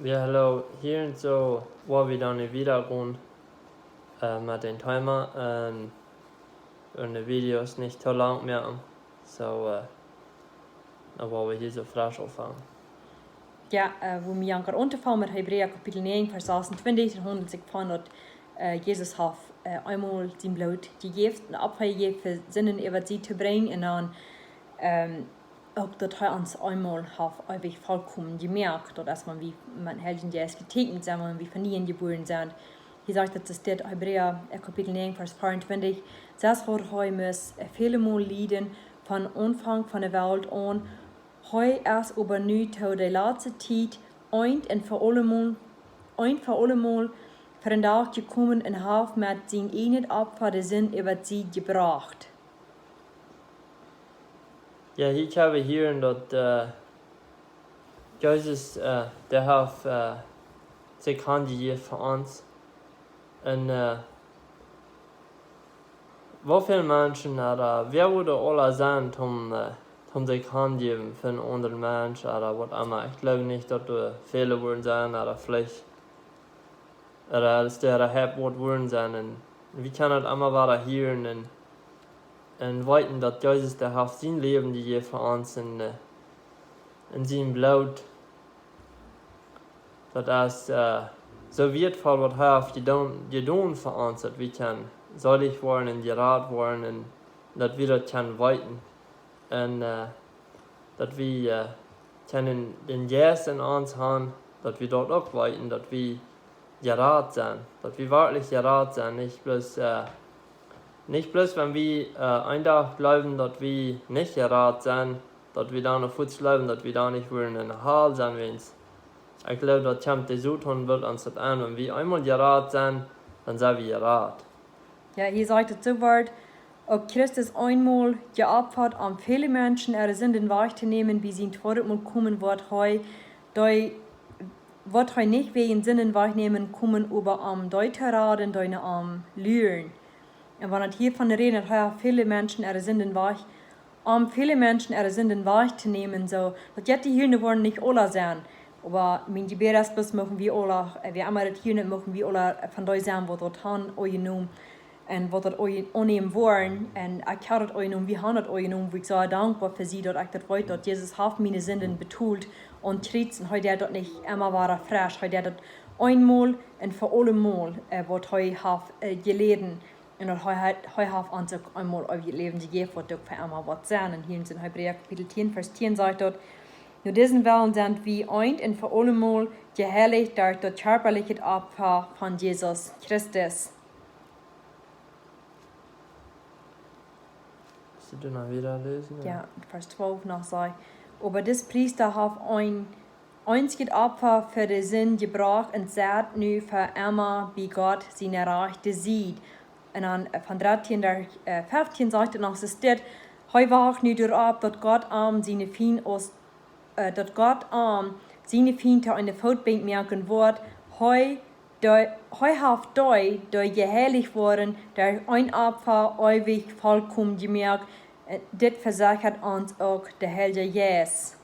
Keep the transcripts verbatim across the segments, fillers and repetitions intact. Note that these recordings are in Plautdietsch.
Jo, hallo, hia un soo, woa wie dan wieda gonen, äh, met dän Thema, un, un de Videos nich too lang moaken. Soo, äh, dan woa wie hia soo fresch aunfangen. Jo, äh, woo wie aunfangen met Hebräa Kapitel näajen, Varsch sasuntwintich, dan haundelt sikj von daut, äh, Jesus haft, äh, eemol sien Bloot jejäft, een Opfa jejäft fa Sinden äwa sikj to brinjen, un dan, ähm, uk daut hee ons eemol haft eewich volkomen jemoakt. Daut es, wan wie met dän Heiljen Jeist jeteekjent sent, wan wie von nieem jebuaren sent. Hia sajcht daut, es dit Hebräa, äh, Kapitel näajen, Varsch veeauntwintich: Sest haud hee must, äh, väle mol lieden von Aunfank von de Welt aun. Hee es oba nu to de latste Tiet eent un fa aulemol, eent fa aulemol fa dän Dach jekomen un haft met sien ieejnet Opfa de Sind äwa sikj jebrocht. Jo, hia kjenn wie hieren daut, äh, Jesus, äh, dee haft, äh, sikj hanjejäft fa ons. Un, äh, woo väl Menschen, äh, wäa wudd aula sennen toom, äh, toom sikj hanjäwen fa een aundren Mensch, ooda waut emma. Ekj gleew nich daut doa väle wudden sennen, ooda veleicht, ooda aus doa een Hepp woat wudden sennen. Un wie kjennen daut emma wada hieren un, un weeten daut Jesus, dee haft sien Läwen jejäft fa ons un, äh, un sien Bloot. Daut es, äh, soo wieetvoll waut hee haft jedonen, jedonen fa ons, daut wie kjennen seelich woaren un jerat woaren un daut wie daut kjennen weeten. Un, äh, daut wie, äh, kjennen dän Jeist en ons han, daut wie daut uk weeten, daut wie jerat sent, daut wie werkjlich jerat sent, nich bloos, äh, nich bloos wan wie, äh, een Dach jleewen daut wie nich jerat sent, daut wie dan noch fuaz jleewen daut wie dan nich wudden enne Hal sennen, wiels ekj gleew daut kjemt de Soton well ons daut aun, wan wie eemol jerat sent, dan sent wie jerat. Jo, hia sajcht et soo wort: Uk Christus eemol jeopfat, om väle Menschen äare Sinden wajchtonämen, bie sien tweedet Mol komen woat hee, dee, woat hee nich wäajen Sinden wajchnämen komen, oba om dee to raden, dee no am luaren. Un wan et hia von räden, daut hee väle Menschen äare Sinden wajch, om väle Menschen äare Sinden wajchtonämen, soo daut jie hia woaren nich aula sennen. Oba mien Jebäd es, bloos muchten wie aula, äh, wäa emma daut hieren, muchten wie aula, äh, von dee sennen waut daut han aunjenomen un waut daut aun-, aunnämen woaren. Un ekj ha daut aunjenomen, wie han daut aunjenomen, wua ekj soo dankboa fa sie, daut ekj daut weet, daut Jesus haft miene Sinden betolt aum Kjriez, un hee deed daut nich emma wada fresch. Hee deed daut eemol un fa aulemol, äh, waut hee haft, äh, jeläden. Un daut hee, hee, hee haft ons uk eemol eewjet Läwen jejäft, waut uk fa emma woat sennen. Un hia en Hebräa Kapitel tieen, Varsch tieen sajcht daut: No disen Wellen sent wie eent un fa aulemol jeheilicht derch daut kjarpaliche Opfa von Jesus Christus. Wist du noch wieda läsen? Jo, Varsch twalf noch sajcht: Oba dis Priesta haft een eensjet Opfa fa de Sind jebrocht un sett nu fa emma bie Gott siene rajchte Sied. Un dan, äh, von dartieen bat, äh, feftieen sajcht et noch, es dit: Hee wacht nu doaropp, daut Gott am siene Fiend aus, äh, daut Gott am siene Fiend to eene Footbenkj moaken woat. Hee, dee, hee haft dee, dee jeheilicht woaren derch een Opfa, eewich volkomen jemoakt. Äh, dit vesechat ons uk de Heilje Jeist.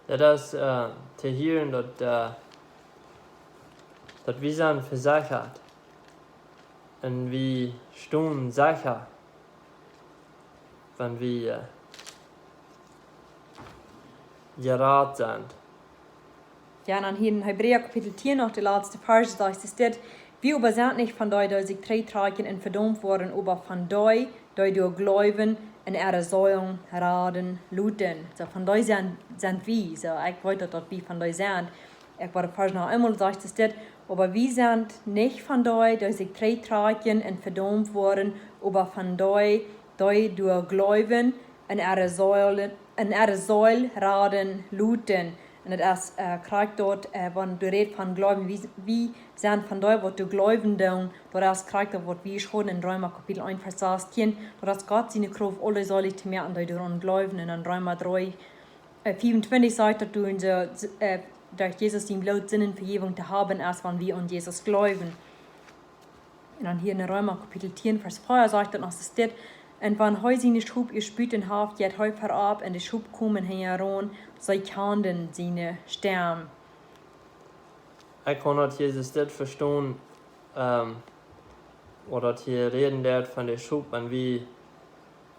Daut es, äh, to hieren daut, äh, daut wie sent vesechat. Un wie stonen secha, wan wie, äh, jerat sent. Jo, un dan hia en Hebräa Kapitel tieen, noch de latste Varsch, sajcht et dit: Wie oba sent nich von dee, dee sikj trigj trakjen un vedaumt woaren, oba von dee, dee doa jleewen un äare Seelen raden loten. Soo, von dee sent, sent wie. Soo, ekj weet daut, daut wie von dee sent. Ekj woa de Varsch noch eemol, sajcht et dit: Oba wie sent nich von dee, dee sikj trigj trakjen un vedaumt woaren, oba von dee, dee doa jleewen un äare Seelen, un äare Seel raden loten. Un et es, äh, krakjt daut, äh, wan et rät von jleewen, wie, wie sent von dee, waut doa jleewen doonen, daut es krakjt daut, waut wie schaufen en Reema Kapitel eent, Varsch sastieen, daut es Gott siene Krauft, aule selich to moaken, dee doaraun jleewen. Un en Reema dree, äh, fiewuntwintich sajcht daut, doa en de, äh, derch Jesus sien Bloot Sindenvejäwunk to haben es, wan wie aun Jesus jleewen. Un dan hia en Reema Kapitel tieen, Varsch vea sajcht daut noch, es dit: Un wan hee siene Schop utbuten haft, jeit hee verut, un de Schop komen hinjaraun, see kjanen siene Stemm. Ekj kaun daut Jesus dit vestonen, ähm, waut daut hia räden deed von de Schop, wan wie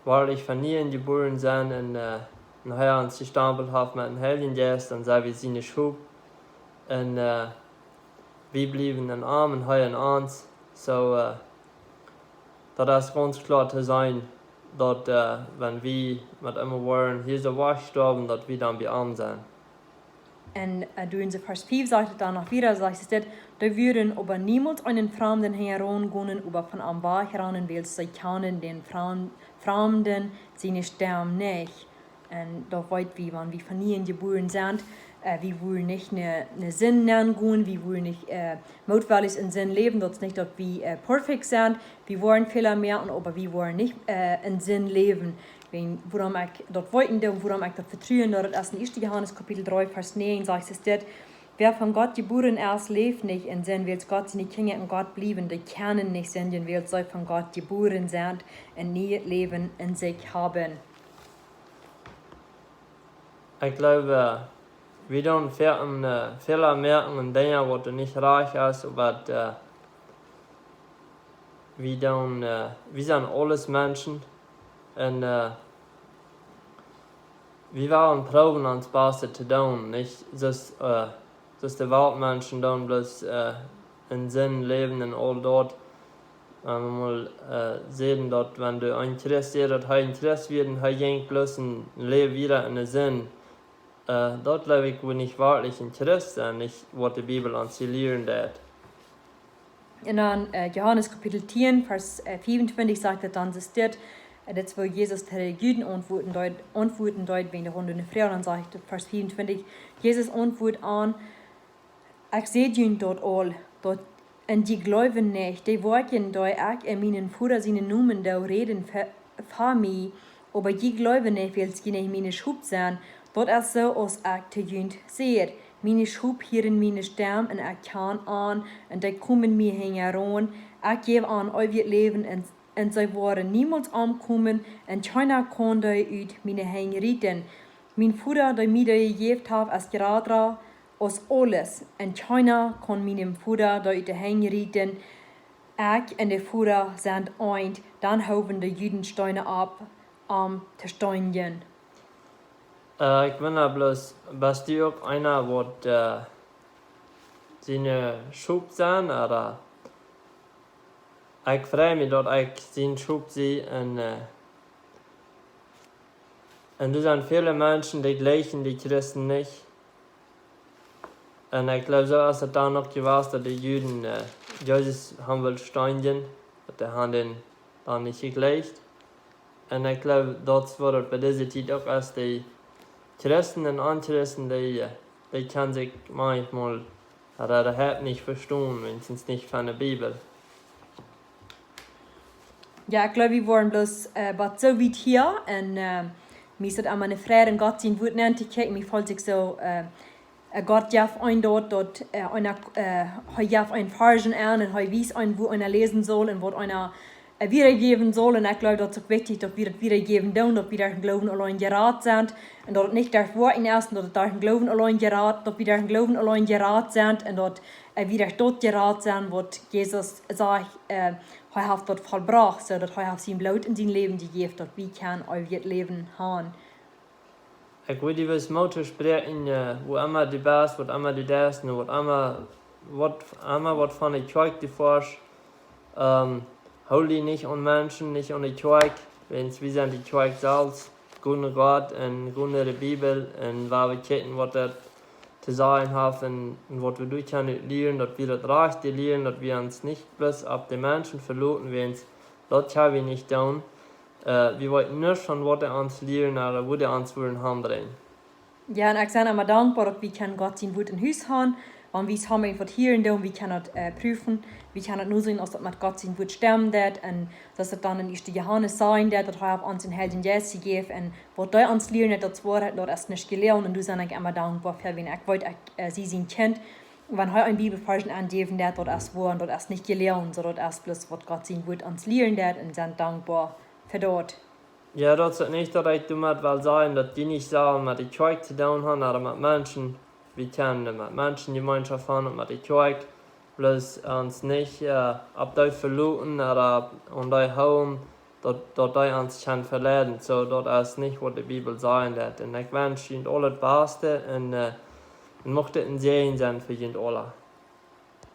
werkjlich von nieem jebuaren sent un, äh, un hee ons jestampelt haft met dän Heiljen Jeist, dan sent wie siene Schop. Un, äh, wie bliewen en am un hee en ons. Soo, äh, daut es gaunz kloa to seenen, daut, äh, wan wie met am woaren hia soo wajchstoawen, daut wie dan bie am sent. Un, äh, doa en Varsch fiew sajcht et dan noch wieda, sajcht et dit: "Dee wudden oba niemols eenen Framden hinjaraun gonen, oba von am wajchrannen, wiels see kjanen dän Fram-, Framden siene Stemm nich." Un daut weet wie, wan wie von nieem jebuaren sent, äh, wie wudden nich en, en Sind nengonen, wie wudden nich, äh, mootwellich en Sind läwen, daut es nich daut wie, äh, perfekt sent, wie woaren Fäla moaken, oba wie wudden nich, äh, en Sind läwen. Wan, wuarom ekj daut weeten doo, wuarom ekj daut vetruen doo, daut es en ieeschte Johanes Kapitel dree, Varsch näajen, sajcht et dit: "Wäa von Gott jebuaren es, läft nich en Sind, wiels Gott siene Kjinja en Gott bliewen, dee kjennen nich sindjen, wiels see von Gott jebuaren sent un nieet Läwen en sikj haben." Ekj gleew, äh, wie doonen väl, äh, väl moaken un Dinja waut nich rajcht es, oba, äh, wie doonen, äh, wie sent aules Menschen un, äh, wie wellen proowen ons Bastet to doonen, nich? Soo aus, äh, soo aus de Weltmenschen doonen, bloos, äh, en Sind läwen un aul daut. Wan wie mol, äh, seenen daut, wan de een Christ sajcht, daut hee een Christ wia, un hee jinkj bloos un läwd wieda en de Sind. Äh, daut gleew ekj, wudd nich werkjlich een Christ sennen, nich waut de Bibel ons hia lieren deed. Un dan, äh, Johanes Kapitel tieen, Varsch, äh, fiefuntwintich sajcht et dan, sajcht et dit, äh, dit es, woo Jesus to de Juden auntwuaden deed, auntwuaden deed, wan dee hauden eene Froag, dan sajcht et Varsch fiefuntwintich, Jesus auntwuad an: "Ekj säd junt daut aul, daut, un jie jleewen nich. Dee Woakjen, dee ekj en mienen Voda sienen Nomen doo, räden fa, fa mie, oba jie jleewen nich, wiels jie nich miene Schop sent. Daut es soo aus ekj to junt säd. Miene Schop hieren miene Stemm, un ekj kjan an, un dee komen mie hinjaraun. Ekj jäw an eewjet Läwen, un, un see woaren niemols omkomen, un kjeena kaun dee ut miene Henj rieten. Mien Voda, dee mie dee jejäft haft, es jrata aus aules, un kjeena kaun mienem Voda dee ut de Henj rieten. Ekj un de Voda sent eent." Dan hoowen de Juden Steena opp, am to steenjen. Äh, ekj wunda bloos, best du uk eena waut, äh, siene Schop sent, ooda? Ekj frei mie daut ekj sien Schop sie un, äh, un doa sent väle Menschen, dee jlikjen de Christen nich. Un ekj gleew, soo es et dan uk jewast, daut de Juden, äh, Jesus haben wullen steenjen, daut dee haben dän dan nich jejlikjt. Un ekj gleew, daut woat et bie dise Tiet uk, aus de Christen un Onchristen, dee, äh, dee kjennen sikj maunchmol, ooda dee haben nich vestonen, weens nich von de Bibel. Jo, ekj gleew, wie woaren bloos, äh, waut soo wiet hia. Un, äh, mie es et emma eene Freid, en Gott sien Wuat nenn to kjikjen. Mie felt sikj soo, äh, äh, Gott jeft eenem daut, daut, äh, eena, äh, hee jeft eenem Varsch aun un hee wiest eenem, woo eena läsen saul un waut eena, äh, wiedajäwen saul. Un ekj gleew, daut es uk wichtich, daut wie daut wiedajäwen doonen, daut wie derch dän Gloowen auleen jerat sent. Un daut et nich derch Woakjen es, un daut et derch dän Gloowen auleen jerat, daut wie derch dän Gloowen auleen jerat sent. Un daut, äh, wie derch daut jerat sent, waut Jesus sajcht, äh, hee haft daut vollbrocht, soo daut hee haft sien Bloot un sien Läwen jejäft, daut wie kjennen eewjet Läwen haben. Ekj well die bloos Moot toospräakjen, äh, wua emma du best, waut emma du deist, un waut emma, waut emma waut von de Kjoakj du foascht, ähm, hool die nich aun Menschen, nich aun de Kjoakj, weens wie sent de Kjoakj selfst, gonen no Gott un gonen no de Bibel un woa wie kjikjen, waut daut to sajen haft un, un waut wie doa kjennen lieren, daut wie daut rajchte lieren, daut wie ons nich bloos opp de Menschen veloten, weens daut kjenn wie nich doonen. Äh, wie weeten nich, von waut hee ons lieren, ooda wua hee ons wellen hanbrinjen. Jo, un ekj sie emma dankboa, daut wie kjennen Gott sien Wuat en Hus haben. Wan wie saul irjentwaut hieren doonen, wie kjennen daut, äh, proowen. Wie kjennen daut nu seenen, aus daut met Gott sien Wuat stemmen deit. Un daut et dan en ieeschte Johanes sajen deit, daut hee haft ons dän Heiljen Jeist jejäft. Un waut hee ons lieren deit, daut es Woarheit, daut es nich jeloagen. Un doa sie ekj emma dankboa fa, wan ekj weet, ekj, äh, sie sien Kjint. Wan hee een Bibelvarsch aunjäwen deit, daut es woa, un daut es nich jeloagen, soo daut es bloos waut Gott sien Wuat ons lieren deit, un sent dankboa fa daut. Jo, daut es nich daut ekj doamet well sajen, daut du nich sust met de Kjoakj to doonen haben, ooda met Menschen. Wie kjennen met Menschen Jemeenschoft han un met de Kjoakj, bloos ons nich opp dee veloten ooda aun dee hoolen, daut dee ons kjennen veleiden. Soo, daut es nich waut de Bibel sajen deit. Un ekj wensch junt aul daut baste un mucht dit een Säajen senn fa junt aula.